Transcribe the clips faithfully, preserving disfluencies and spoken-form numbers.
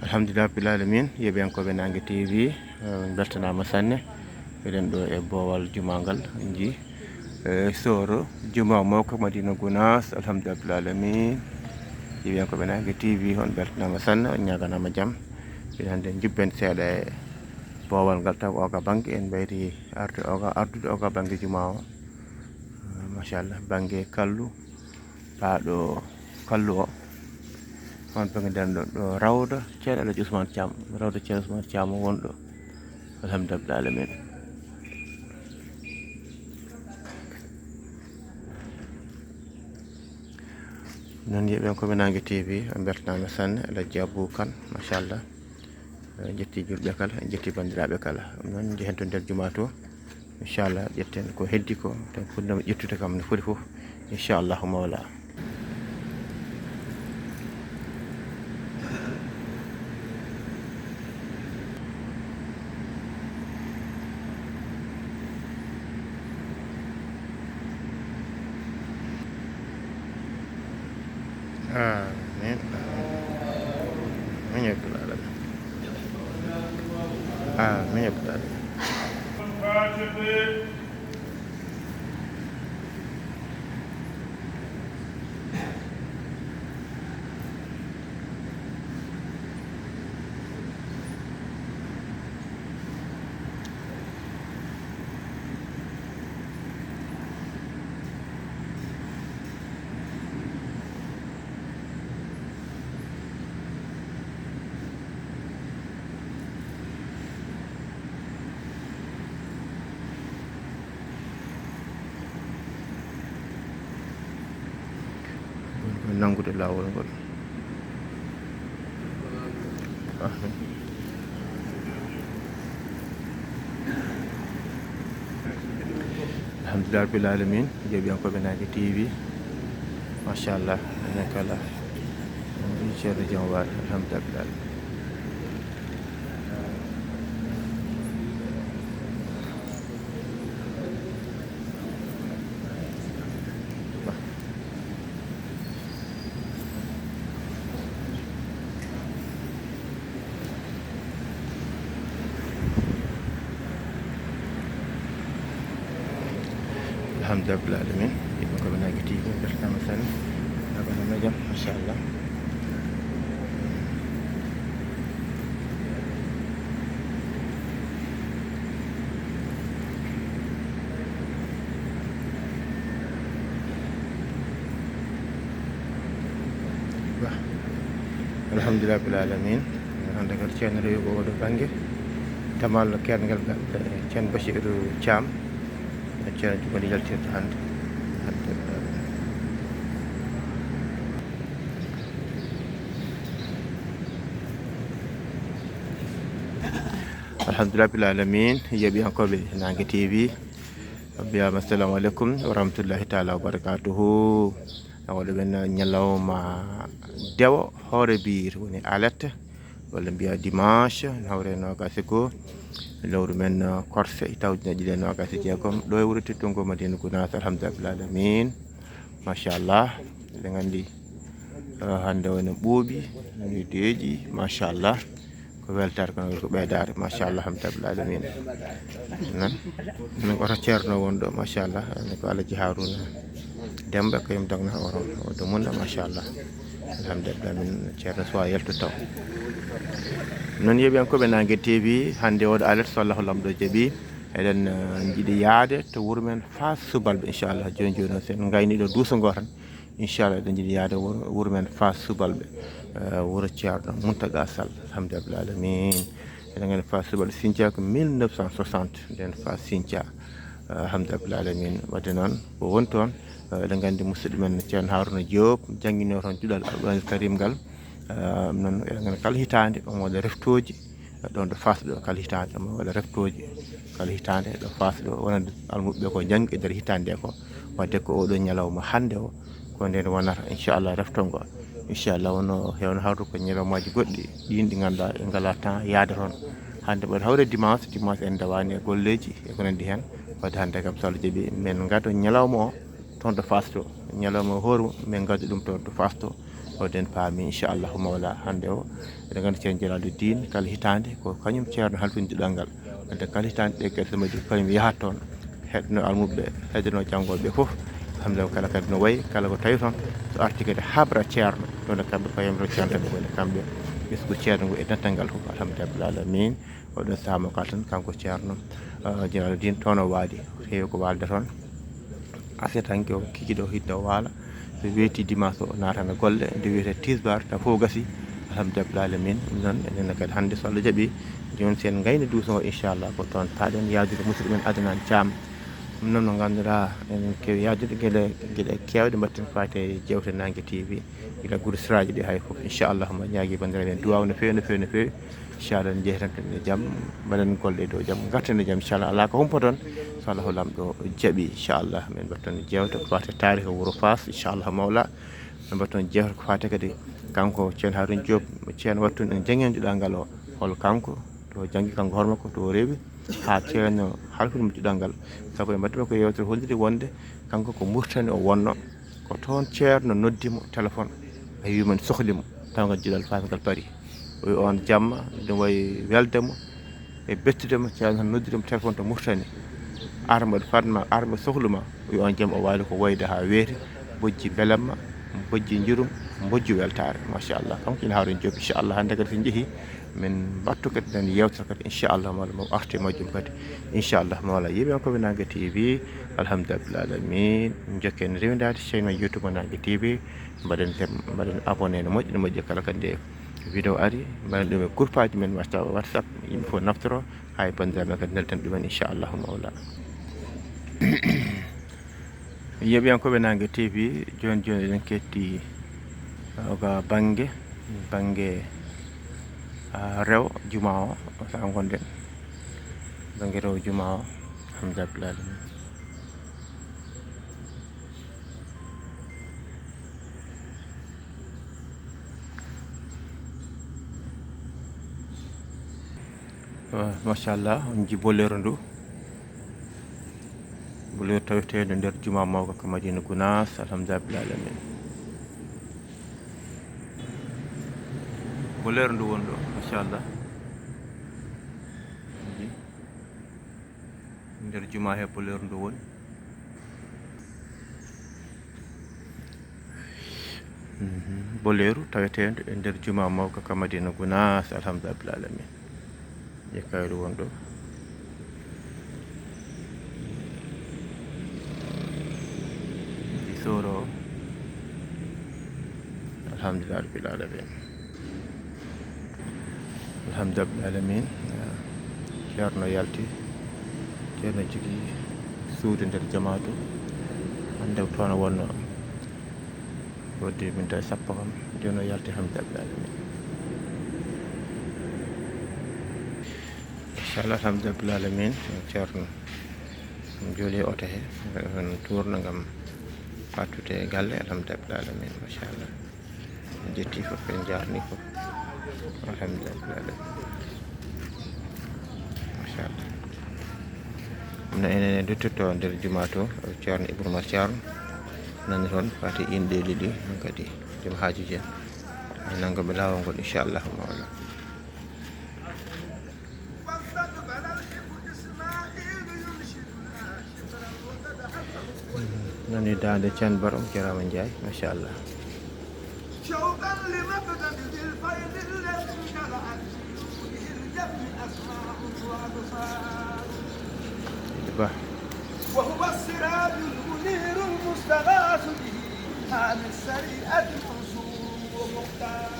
Alhamdulillah rabbil alamin, yeɓiyankooɓe Nange T V, eh, on mbeltanaama sanne. Eɗen ɗo e boowal jumaa ngal, en njii, eh, sooro jumaa mawka Madina Gunaas. Alhamdulillah rabbil alamin, yeɓiyankooɓe Nange T V, on mbeltanaama sanne, on ñaaganaama jam. Eɗen hannde njubben seeɗa e boowal ngal, taw oga bannge en mbayri arde oga, ardude oga bannge jumaa o. Eh, machallah, bannge kallu, ɓaaɗo kallu o. On bannge nden ɗo, ɗo rawda Ceerno Alhaji Ousmane Thiam, rawda Ceerno Ousmane Thiam o won ɗo. Alhamdulillah alamin. Noon yeɓiyankooɓe Nange T V, on mbeltanaama sanne, Alhaji Abou Kane, machallah. En njetti julɓe kala, en njetti banndiraaɓe kala. Ɗum noon, njehen to nder jumaa to. Inchallah, ƴetten ko heddi ko, taw fuɗɗooma ƴettude kam no foti fof. Inchallahu Mawla. Amin. Amin. Amin ya rabbal alamin. Amin ya rabbal alamin. Woni koye nanngude laawol ngol. Alhamdulillah rabbil alamin, yeɓiyankooɓe Nange T V. Machallah, enen kala. Ceerno Jom Waali, alhamdulillah. Alhamdulillah alamin. Yimɓe ko ɓe Nange T V, mbeltanaama sanne. Abana ma jam, machallah. Bah. Alhamdulillah rabbil alamin. Hannde kadi ceerno rewi ko oɗo bannge. Damal no keerngal ngal, eh, ceerno Bachirou Thiam. Ceerno jogori yaltirde hannde. Alhamdulillah. Alhamdulillah rabbil alamin, yeɓiyankooɓe Nange T V, mbiyaama assalamu aleykum wa rahmatullahi taala wa barakatuhu. Oɗo ɓen ñalawma dewo hoore biir woni alerte, walla mbiya dimanche, nawre noogaas e goo, lewru men, uh, korse, taw ujunere ɗiɗi e noogaas e jeegom, ɗo e wuro teddungo Madina Gunaas, alhamdulillah rabbil alamin. Machallah, eɗen nganndi, uh, hannde woni ɓuuɓi, ni deeƴi, machallah. Ko weltaare, kono ko ɓeydaare, machallah, alhamdulillah alamin. Nan, nan oto ceerno won ɗo, machallah, ni ko Alhaji Haruna Demba, ko yim dogna oto, o do munda, machallah. Alhamdulillah, min ceerno suwa yaltu taw. Noon yeɓiyankooɓe Nange T V, hannde oɗo alerte so Allahu Lamɗo jaɓi, eɗen, eh, njiɗi yaade to wuro men Faas Subalɓe, inchallah. Jooni jooni noon, so en ngayni ɗo duuso ngo tan, inchallah, eɗen njiɗi yaade wuro, wuro men Faas Subalɓe, eh, wuro Ceerno Muntaga Sall, alhamdulillah alamin. Eɗen nganndi Faas Subalɓe Sinthia ko mille neuf cent soixante, nden Faas Sinthia, eh, alhamdulillah alamin. Wadde noon, ko woni toon, eh, eɗen nganndi musidɗo men Ceerno Haruna Diop, jannginoo toon duɗal Alqur'aanil Karim ngal. Eh, noon eɗen nganndi kala hitaande omo waɗa reftooji, eh, ɗoon ɗo Faas ɗo, kala hitaande omo waɗa reftooji, kala hitaande ɗo Faas ɗo, wonande almuɓɓe ko njanngi e nder hitaande ko. Wadde ko oɗo ñalawma hannde o, ko ndeen wonata, inchallah, reftongo. Inchallah, wono hewno hawru ko ñalawmaaji goɗɗi, ɗiin ɗi ngannduɗaa en ngalaa temps yaade toon. Hannde mbaɗa hawre dimanche, dimanche en ndewaani e golleeji e ko nanndi heen. Wadde hannde kam, so Allah jaɓi, men ngado ñalawma o toon to Faas to. Ñalawma o hoore mum, men ngado ɗum toon to Faas to. Oɗen paami, inchallahu mawla, hannde o, eɗen nganndi Ceerno Jalaalu Diin, kala hitaande ko kañum Ceerno halfini duɗal ngal. Wadde kala hitaande ɗe gerte majji ko kañum yahat toon, heɗno almuɓe, heɗno janngooɓe fof. Alhamdulillah, kala kadi no wayi, kala ko tawi toon, so arti kadi habra Ceerno, ɗum ne kamɓe ko yamiro Ceerno tan ɓe ngoni, kamɓe ɓesngu Ceerno ngu e dental ngal fof, alhamdulillah rabbil alamin. Oɗon sahaa mo kala tan, kanko Ceerno, ah, Jalaalu Diin, toon o waali, heewi ko waalda toon. Aset tan ko kikiiɗe o hiɗno waala. So weeti dimanche o naatana golle, nde wiyetee tisbaar, taw fof gasi. Alhamdulillah rabbil alamin. Ɗum noon, enen kadi hannde so Allah jaɓi, jooni so en ngayni duuso o, inchallah, ko toon paaɗen yaadude musidɗo men Adnan Thiam. Ɗum noon no ngannduɗaa, en keewi yaadude geɗe, geɗe keewɗe mbaɗten faati e Jeewte Naange T V. Gila gure siraaji ɗi hay fof, inchallah, ma ñaagi banndiraaɓe en duwaaw no feewi, no feewi, no feewi. Inchallah, en njehtan tan e jam, mbaɗen golle e dow jam, ngarten e jam, inchallah. Alaa ko humpoton, so Allahu Laamɗo jaɓi, inchallah. Min mbaɗton jeewte ko faati e taariika wuro Faas, inchallah mawla. Min mbaɗton jeewte ko faati kadi kanko Ceerno Haaruna Joob, Ceerno waɗtun en janngen duɗal ngal o, hol kanko, to janngi kanko hoore makko, to rewi, haa Ceerno halfini mo duɗal ngal. Sabu en mbaɗtuno ko yeewtere holliri wonde kanko ko Murtani o wonno. Ko toon Ceerno noddi mo téléphone, o wi mo ene sohli mo, tawa ngal duɗal Faas ngal parii. O wi oon jamma, ɗum wayi welde mo e bettude mo, Ceerno tan noddude mo téléphone to Murtani. Ar mboɗo fadma, ar mboɗo sohlu ma. O wi oon jamma o waali ko woyde haa weeti, bojji mbelamma, bojji njurum, bojji weltaare. Machallah, kanko ina hawren Joob, inchallah, hannde kadi so njehii, min mbattu kadi nen yeewtere kadi, inchallah, mawla mo arti e majjum kadi, inchallah, mawla. Yiɓe ko Naange T V, alhamdulillah alamin, jokken rewindaade chaîne men YouTube Naange T V, mbaɗen tem-, mbaɗen abonné no moƴƴi, no moƴƴi kala kadi nde vidéo ari, mbaɗen ɗum e groupe aji men, whatsapp, whatsapp, yimɓe fof naftoro, haa e banndiraaɓe kadi nelden ɗumen, inchallah, mawla. Yeeɓiyankooɓe Naange T V, jooni jooni eɗen ketti, uh, ga bannge, bannge, uh, rewo juma o, o sa ngonɗen. Bannge rewo juma o, alhamdulillah. Ah, machallah, on nji Boleeru ndu. Boleeru taweteeɗo nder juma mawka ka Madina Gunaas, alhamdulillah rabbil alamin. Boleeru ndu woni ɗo, machallah. Nder juma he Boleeru ndu woni. Mhm. Boleeru taweteeɗo e nder juma mawka ka Madina Gunaas, alhamdulillah rabbil alamin. Jekkayru won ɗo. Ɗi sooro. Alhamdulillah rabbil alamin. Alhamdulillah alamin. Ceerno yalti. Ceerno jogii suudu nder jamaatu. Hannde ko toon o wonno. Wadde min tawi sappo kam. Jooni o yalti, alhamdulillah alamin. Inchallah, alhamdulillah alamin. Ceerno. Ɗum jooli e oto he, ɗum tuurno ngam fattude e galle, alhamdulillah alamin, machallah. En jetti fof, en njaarni fof, alhamdulillah alamin, machallah. Ɗum no enen en duttotto nder juma to, Ceerno Ibrahima Ceerno, nani toon, fati inɗe ɗiɗi, ɗum kadi joom haajuji en. Ay nanngoɓe laawol ngol, inchallahu mawla. Nani daande Can Baro, jarama Njaay, machallah. Ba. وهو السراج المنير المستغاث به، عن السريعة منصور ومختار.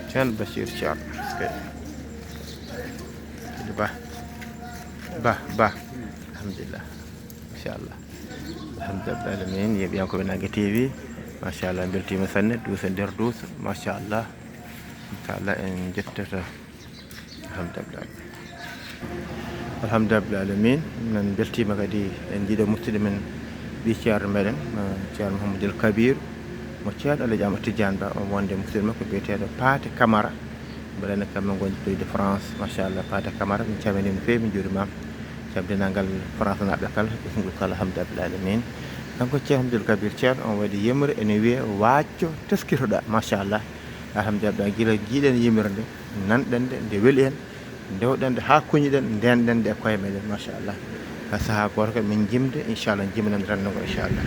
Ceerno Bachir Thiam. Ba. Ba, ba. Alhamdulillah. Machallah. Alhamdulillah alamin. Yeeɓiyankooɓe Naange T V. Machallah, en mbeltiima sanne. Duuso nder duuso. Machallah. Inchallah, en njettata. Alhamdulillah. Alhamdulillah alamin. Min mbeltiima kadi en njiiɗo musidɗo men, ɓii Ceerno meɗen, eh, Ceerno Mouhamadoul Kabir, mo Ceerno Alaji Amadou Tidiane Ba, on wonde musidɗo makko biyeteeɗo Paate Camara. Mbeɗa anndi kamɓe ngoni pays de France, machallah, Paate Camara, min calminii no feewi, min njuuriima. Calminal ngal France naaɓe kala, ɓesngu kala, alhamdulillah alamin. Kanko Ceerno Abdul Kabir Ceerno, on waɗi yimre, ene wiye, "Waacco, teskitoɗaa." Machallah. Alhamdulillah, gila jiiɗen yimre nde, nanɗen nde, nde weli en, ndewɗen nde haa kuñiɗen, ndenɗen nde e koye meɗen, machallah. Ka sahaa gooto kadi min jimde, inchallah, jimnen renndo ngo, inchallah.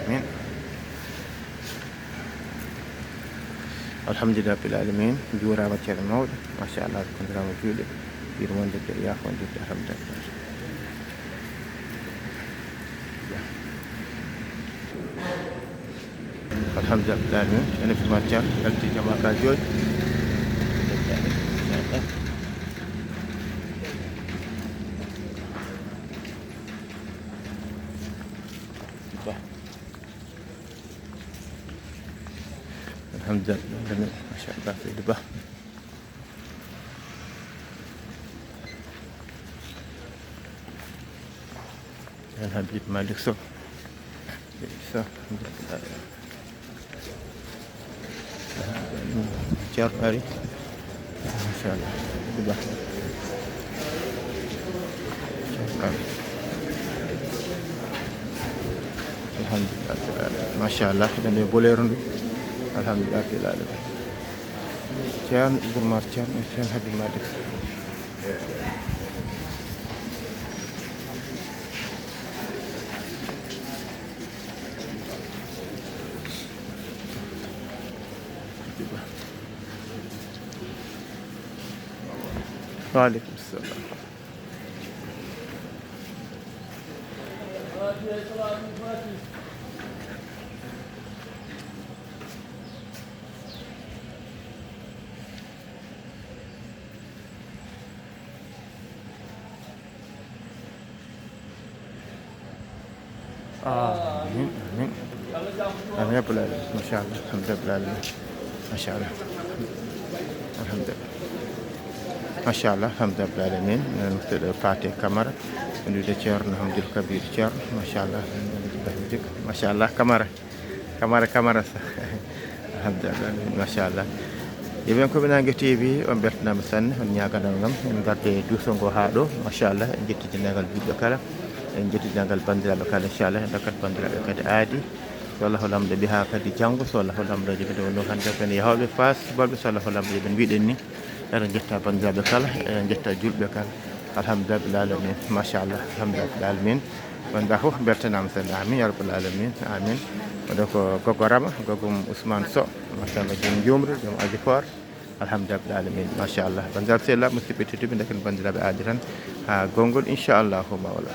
Amin. Alhamdulillah rabbil alamin. Juuraama ceerno mawɗo. Machallah, kondirama juuɗe. Yurmonde e yaafondirde, alhamdulillah. Alhamdulillah rabbil alamin. Ene fi macca, yalti jama ka jooɗi. Alhamdulillah, machallah, Seydi Ba. Ceerno Habib Malick Sow. Sow. Ceerno ari. Machallah. Ba. Ceerno ari. Alhamdulillah. Machallah. Ɗen e boleeru ndu. Alhamdulillah. Ceerno Ibra Mar Ceerno, Ceerno Habib Malick. Waaleykum salaam. Amin, amin. Amin ya rabbal alamin. Machallah, alhamdulillah. Machallah. Alhamdulillah. Machallah, alhamdulillah. Min moftude Fate Camara. Wondude Ceerno Hamdul Kabir Ceerno. Machallah. Machallah, Camara. Camara, Camara. Alhamdulillah, machallah. Yo ɓen ko ɓe nange T V, on beltanama sanne, on ñaganama ngam en garde duuso ngo haa ɗo, machallah. En jetti dendagal juulɓe kala, en jetti dendagal bandiraɓe kala, inchallah. En dokkat bandiraɓe kadi aadi, so Allahu lamɗo ɓe haa kadi janngo, so Allahu lamɗo jaɓi. Ɗo no hannde ko en yahooɓe Faas, subalɓe, so Allahu lamɗo jaɓi, mbiɗen ni. Eɗen jetta banndiraaɓe kala, eɗen jetta juulɓe kala. Alhamdulillah rabbil alamin. Machallah, alhamdulillah rabbil alamin. Wonda fof beltanama sanne. Amin ya rabbal alamin. Amin. Oɗo ko Gogo Rama, Gogo Ousmane Sow. Machallah, joom jumri, joom aji koor. Alhamdulillah rabbil alamin, machallah. Bandiraɓe sehilaaɓe, musidɓe tedduɓe, nde ken bandiraɓe aadi tan ha gongol, inchallahu mawla.